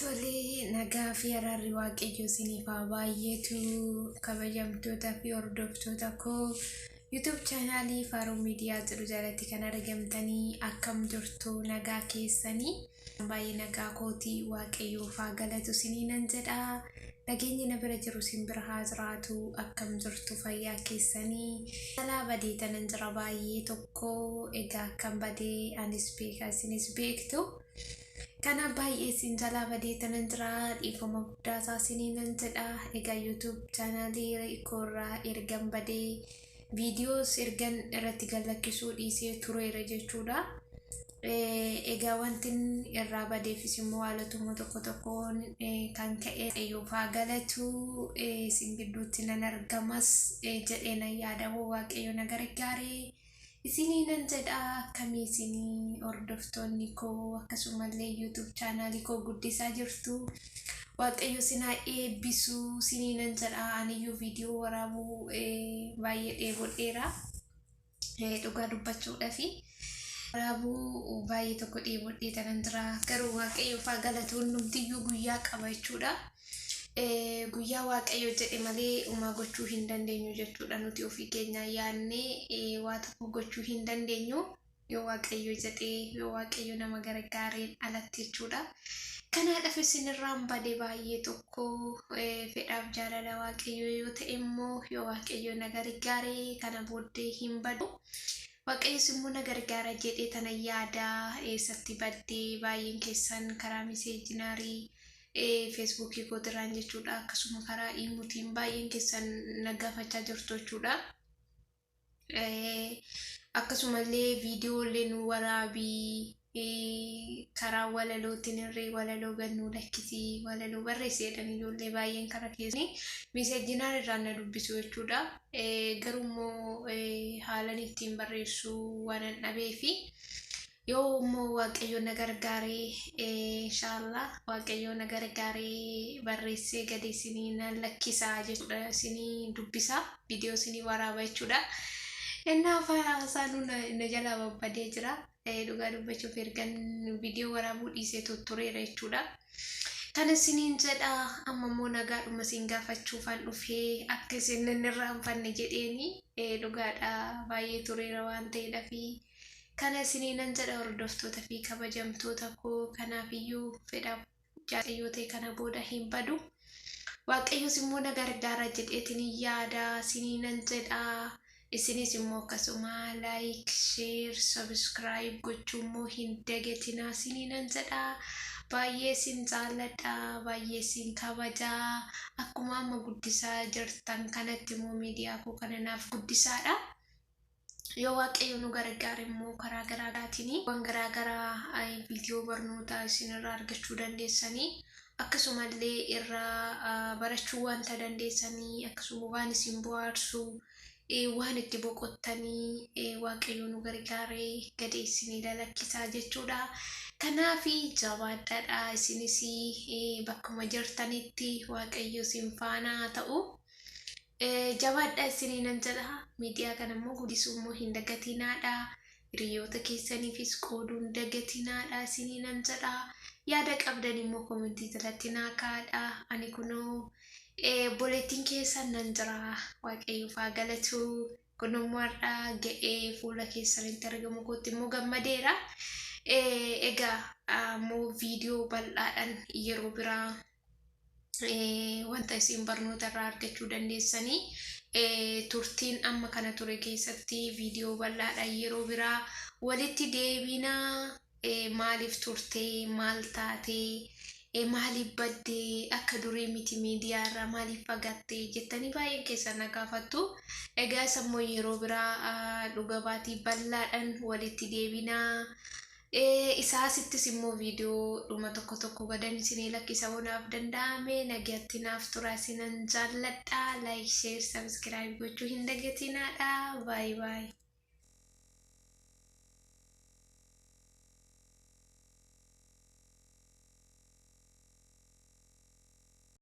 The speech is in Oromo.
Tole, nagaa fi araarri Waaqayyoo isiniif haa baay'atu. Kabajamtoota fi hordoftoota koo YouTube chaanaalii Faaruu Miidiyaa jedhu jalatti kan argamtanii, akkam jirtu? Nagaa keessanii? Baay'ee nagaa kootii, Waaqayyoof haa galatu isinii nan jedha. Nageenyi na bira jiru isin bira haa jiraatu. Akkam jirtu, fayyaa keessanii? Jalaa badee tanan jira baay'ee tokko. Egaa akkam badee anis beeka, isinis beektu. Kanaaf baay'ee isin jalaa badee tanan jira. Dhiifama guddaa isaa isinii nan jedha. Egaa YouTube chaanaalii koorraa ergan badee viidiyoos ergan irratti gallakkisuu dhiisee tureera jechuudha. Egaa wanti irraa badeefis immoo haalotuma tokko tokkoon kan ka'e. Waaqayyoof haa galatu, isin gidduutti nan argamas jedhee nan yaada, Waaqayyo na gargaare. Isinii nan jedha, akkamii isinii hordoftoonni koo? Akkasumallee YouTube chaanaalii koo guddisaa jirtu. Waaqayyo isin haa eebbisu isinii nan jedha. Aniyyuu viidiyoo waraabuu baay'ee dheebodheera. Dhugaa dubbachuudhaafi. Waraabuu baay'ee tokko dheebodhee tanan jira. Garuu Waaqayyoof haa galatu, hundumtiyyuu guyyaa qaba jechuudha. Guyyaa Waaqayyo jedhe malee uumaa gochuu hin dandeenyu jechuudha. Nuti ofii keenya yaadnee waa tokko gochuu hin dandeenyu. Yoo Waaqayyo jedhee, yoo Waaqayyo nama gargaareen alatti jechuudha. Kanaadhaaf isinirraan bade baay'ee tokko. Fedhaaf jaalala Waaqayyo yoo ta'e immoo, yoo Waaqayyo na gargaare, kana booddee hin badu. Waaqayyos immoo na gargaara jedhee tana yaada. Eessatti baddee? Baay'een keessan karaa miseejinaarii Feesbuukii kootirraan jechuudha. Akkasuma karaa iimuutiin baay'een keessan na gaafachaa jirtu jechuudha. Akkasumallee viidiyoolee nu waraabii, karaa walalootiin irree walaloo gannuu lakkisii, walaloo barreessi jedhan ijoollee baay'een karaa keessanii miseejinaan irraan na dubbisu jechuudha. Garuu immoo haalan ittiin barreessuu waan dhabee fi, yoo immoo Waaqayyo na gargaaree, inshaallah Waaqayyo na gargaaree, barreessee gadi isinii nan lakkisaa jechuudha. Isinii dubbisaa, viidiyoo isinii waraaba jechuudha. Innaaf haasaanuu na jalaa babbadee jira. Dhugaa dubbachuuf ergan viidiyoo waraabuu dhiisee tuttureera jechuudha. Kana isiniin jedha. Amma immoo nagaadhuma isin gaafachuufan dhufee, akka isin hin irraanfanne jedheeni. Dhugaadha, baay'ee tureera waan ta'eedhaafi. Kana isinii nan jedha, hordoftoota fi kabajamtoota koo. Kanaafiyyuu fedhaaf Waaqayyoo ta'e kana booda hin badu. Waaqayyos immoo na gargaara jedheetiin yaada isinii nan jedha. Isinis immoo akkasuma like, share, subscribe gochuu immoo hin dagatinaa isinii nan jedha. Baay'ee isin jaalladha, baay'ee isin kabajaa. Akkuma amma guddisaa jirtan kanatti immoo miidiyaa koo kana naaf guddisaadha. Yoo Waaqayyo nu gargaare immoo karaa garaagaraatiin waan garaagaraa viidiyoo barnootaa isinirraa argachuu dandeessanii, akkasumallee irraa barachuu wanta dandeessanii, akkasuma waan isin bohaarsu, waan itti boqottanii, Waaqayyo nu gargaaree gadi isinii lalakkisaa jechuudha. Kanaaf jabaadhaadha, isinis bakkuma jirtanitti Waaqayyo isin faana haa ta'u. Jabaadhaa isinii nan jedha. Miidiyaa kana immoo guddisuu immoo hin dagatinaadha. Hiriyoota keessaniifis qooduun dagatinaadha isinii nan jedha. Yaada qabdan immoo koomentii jalatti naa kaa'adha. Ani kunoo obboleettiin keessan nan jira. Waaqayyoof haa galatu. Kun immoo har'a ga'ee fuula keessanitti argamu kootti immoo gammadeera. Egaa immoo viidiyoo bal'aadhaan yeroo biraa wanta isin barnoota irraa argachuu dandeessanii, turtiin amma kana ture keessatti viidiyoo bal'aadhaan yeroo biraa walitti deebinaa. Maaliif turtee, maal taatee, maaliif baddee, akka durii miti, miidiyaa irraa maaliif fagaattee jettanii baay'een keessan na gaafattu. Egaa isa immoo yeroo biraa dhuga baatii bal'aadhaan walitti deebinaa. Isaasittis immoo viidiyoo dhuma tokko tokko gadan isinii lakkisa naaf danda'ame. Nagaatti naaf tura, isinan jaalladha. Like, share, subscribe gochuu hin dagatinaadha. Baay'ee baay'ee.